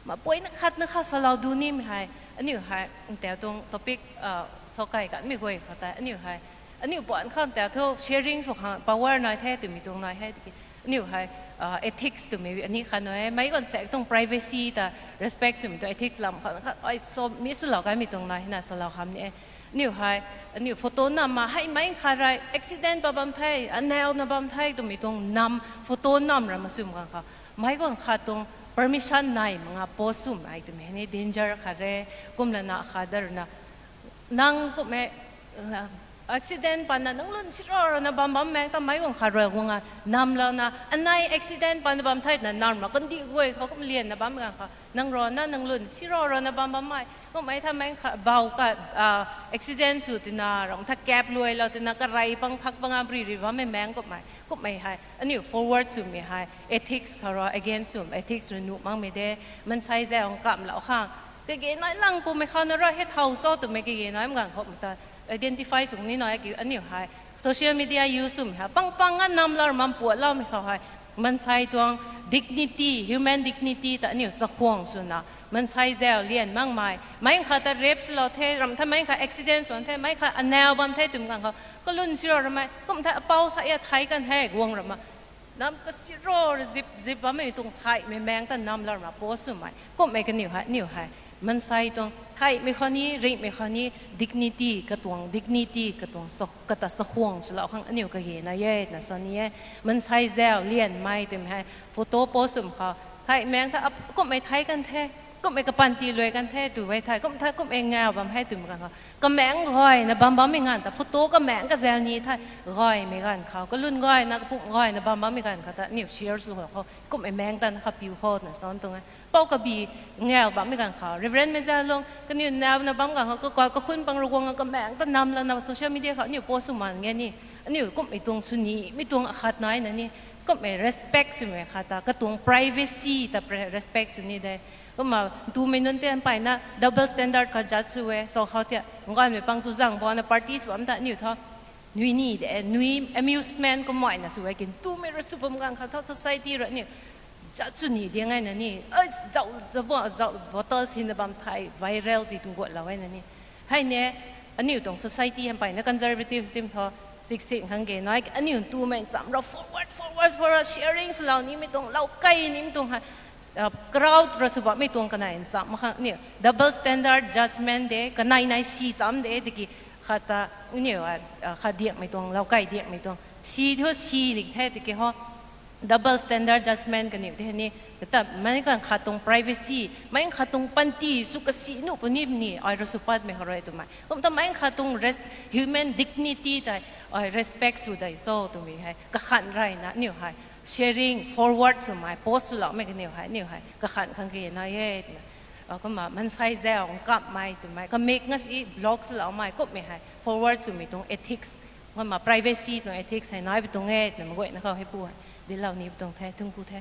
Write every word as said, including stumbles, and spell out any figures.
Mapoina khatna kha salou du nimei hei, aniu hei ntaw tuang topic, a, sa kai kanmei guay khou tei aniu hei, aniu puan khang ta thu sharing sw khang power nai the twmei tuang nai he tiki, aniu hei, a, ethics twmei ani khat nai e, meic guan saekc tuang privacy ta respect swmei tuang ethics lam khat khat ai sa mi swlou kanmei tuang nai hena salou kham ni e. Aniu hei, aniu photo nam ma hei meic khat rui accident pa bam the, anau na bam the twmei tuang nam, photo nam ra ma swm gang khou, meic guan khat tuang permission nai ma nga post swmei twmei ni danger khat re. Kumlana khat da runa, nang kummei, a, accident pana nang lun siro rana bam bam maeng ta meic guang khat rui guang a namlouna, anei accident pana bam the twna nam ra kandih guay khou kum lianna bam gang khou, nang rana nang lun siro rana bam bammei kummei tha meic khat bau ka, a, accident sw twna rang tha kap luailou twna karey pang phak pang a bri ri bammei maeng kummei kummei hei aniu forward swmei hei ethics khou rui against swm, ethics rui nuh makmei de. Mansei zau nkamlou khang kage nai lang kumei khou na rui hei thau cho twmei kage nai gang khou mata identify sw ni nai ki aniu hei social media use swmei hei pang pang a namlou ra mam puatloumei khou hei mansei tuang dignity, human dignity ta aniu chakhwang swna, mansei zau lian makmei, meic khat ta rape swlou the, ram tha meic khat accident sw the, meic khat anau bam the twmei gang khou kalun siro ramei kum tha apou sa a thei kan he guang rama nam kasiro zip zip bammei tuang theihmei maeng ta namlou ra post swmei kummei kaniw hei, aniu hei mansei tuang theihmei khou ni, ringhmei khou ni, dignity, katuang dignity, katuang sa, kata chakhwang swlou khang aniu kage nai e twna sa ni e. Mansei zau lianmei twmei hei photo post swm khou theihmei maeng ta ap, kummei thei kan the, kummei kapanty luai kan the tw e thei, kum tha kummei ngau bam he twmei gang khou kamaeng gayna bam bammei ganv ta photo kamaeng kazau ni the, gaymei ganv khou, kalun gayna kapumc gayna bam bammei ganv khou ta aniu share sw khou, kummei maeng ta na kha piu khou twna sa tuang e. Pou kabi ngau bammei ganv khou, Reverend Meizaylung kaniw nau na bam gang khou, kakau kakhun pang rui guang kamaeng ta namlouna social media khou aniu post sw man nge ni. Aniu kummei tuang sw ni, mi tuang akhat nai na ni. Kummei respect swmei khat ta, katuang privacy ta pre-, respect sw ni de. Kumna ntumei nunc tei mpeyna double standard khou judge sw e, sa khou tia, ngaymei pang tu zang bana party sw bam ta aniu thu nui ni de, nui amusement kumna na sw e ki, ntumei rui sw bam gang khou thu society rui aniu judge sw ni de ngai na ni, ai, zau, zau, zau, bottles hina bam thei viral ti tuang guatlou e na ni. Hei ne, aniu tuang society mpeyna conservative tim thu, sik sik khang ge nai, aniu ntumei ncham rui forward, forward, forward, sharing swlou nimei tuang, lou kai nimei tuang hei, crowd rui sw bammei tuang kanei ncham mak khang aniu double standard judgment de, kanei nai si cham de tiki, khat ta, aniu, khat diakmei tuang, lou kai diakmei tuang si thu si ning the tiki ho. Double standard judgment kaniw the ni, ta meic ganv khat tuang privacy, meic ganv khat tuang panty sw kasi nuh puni ni, ai rui sw patmei khou rui twmei. Kum ta meic ganv khat tuang res-, human dignity tei, ai respect sw dei cho twmei hei kakhan reyna aniu hei sharing, forward swmei, post swloumei kaniw hei aniu hei kakhan khang kage nai e twna. Kumna mansei zau nkammei twmei, kamik nga si block swloumei, kummei hei forward swmei tuang ethics, kumna privacy tuang ethics hei nai pi tuang e twna mei guayna khou hei pu hei dilou ni pi tuang the, thungku the.